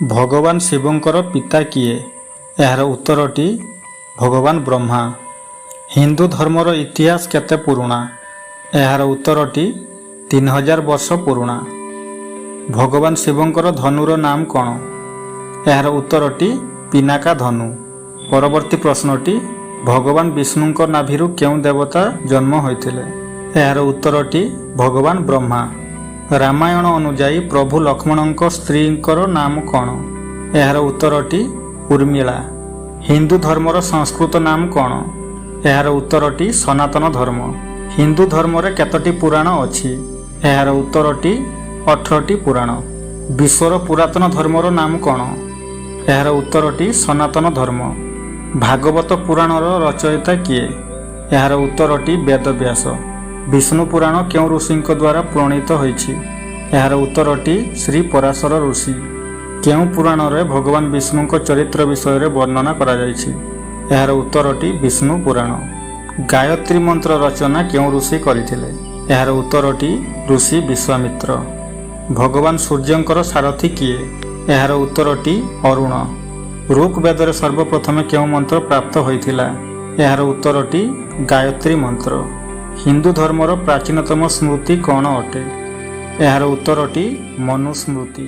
ଭଗବାନ ଶିବଙ୍କର ପିତା କିଏ? ଏହାର ଉତ୍ତରଟି ଭଗବାନ ବ୍ରହ୍ମା। ହିନ୍ଦୁ ଧର୍ମର ଇତିହାସ କେତେ ପୁରୁଣା? ଏହାର ଉତ୍ତରଟି 3000 ବର୍ଷ ପୁରୁଣା। ଭଗବାନ ଶିବଙ୍କର ଧନୁର ନାମ କ'ଣ? ଏହାର ଉତ୍ତରଟି ପିନାକା ଧନୁ। ପରବର୍ତ୍ତୀ ପ୍ରଶ୍ନଟି, ଭଗବାନ ବିଷ୍ଣୁଙ୍କ ନାଭିରୁ କେଉଁ ଦେବତା ଜନ୍ମ ହୋଇଥିଲେ? ଏହାର ଉତ୍ତରଟି ଭଗବାନ ବ୍ରହ୍ମା। ରାମାୟଣ ଅନୁଯାୟୀ ପ୍ରଭୁ ଲକ୍ଷ୍ମଣଙ୍କ ସ୍ତ୍ରୀଙ୍କର ନାମ କ'ଣ? ଏହାର ଉତ୍ତରଟି ଉର୍ମିଳା। ହିନ୍ଦୁ ଧର୍ମର ସଂସ୍କୃତ ନାମ କ'ଣ? ଏହାର ଉତ୍ତରଟି ସନାତନ ଧର୍ମ। ହିନ୍ଦୁ ଧର୍ମରେ କେତୋଟି ପୁରାଣ ଅଛି? ଏହାର ଉତ୍ତରଟି 18ଟି ପୁରାଣ। ବିଶ୍ୱର ପୁରାତନ ଧର୍ମର ନାମ କ'ଣ? ଏହାର ଉତ୍ତରଟି ସନାତନ ଧର୍ମ। ଭାଗବତ ପୁରାଣର ରଚୟିତା କିଏ? ଏହାର ଉତ୍ତରଟି ବେଦବ୍ୟାସ। ବିଷ୍ଣୁ ପୁରାଣ କେଉଁ ଋଷିଙ୍କ ଦ୍ୱାରା ପ୍ରଣୀତ ହୋଇଛି? ଏହାର ଉତ୍ତରଟି ଶ୍ରୀ ପରାଶର ଋଷି। କେଉଁ ପୁରାଣରେ ଭଗବାନ ବିଷ୍ଣୁଙ୍କ ଚରିତ୍ର ବିଷୟରେ ବର୍ଣ୍ଣନା କରାଯାଇଛି? ଏହାର ଉତ୍ତରଟି ବିଷ୍ଣୁ ପୁରାଣ। ଗାୟତ୍ରୀ ମନ୍ତ୍ର ରଚନା କେଉଁ ଋଷି କରିଥିଲେ? ଏହାର ଉତ୍ତରଟି ଋଷି ବିଶ୍ୱାମିତ୍ର। ଭଗବାନ ସୂର୍ଯ୍ୟଙ୍କର ସାରଥୀ କିଏ? ଏହାର ଉତ୍ତରଟି ଅରୁଣ। ଋକ୍ ବେଦରେ ସର୍ବପ୍ରଥମେ କେଉଁ ମନ୍ତ୍ର ପ୍ରାପ୍ତ ହୋଇଥିଲା? ଏହାର ଉତ୍ତରଟି ଗାୟତ୍ରୀ ମନ୍ତ୍ର। ହିନ୍ଦୁ ଧର୍ମର ପ୍ରାଚୀନତମ ସ୍ମୃତି କ'ଣ ଅଟେ? ଏହାର ଉତ୍ତରଟି ମନୁସ୍ମୃତି।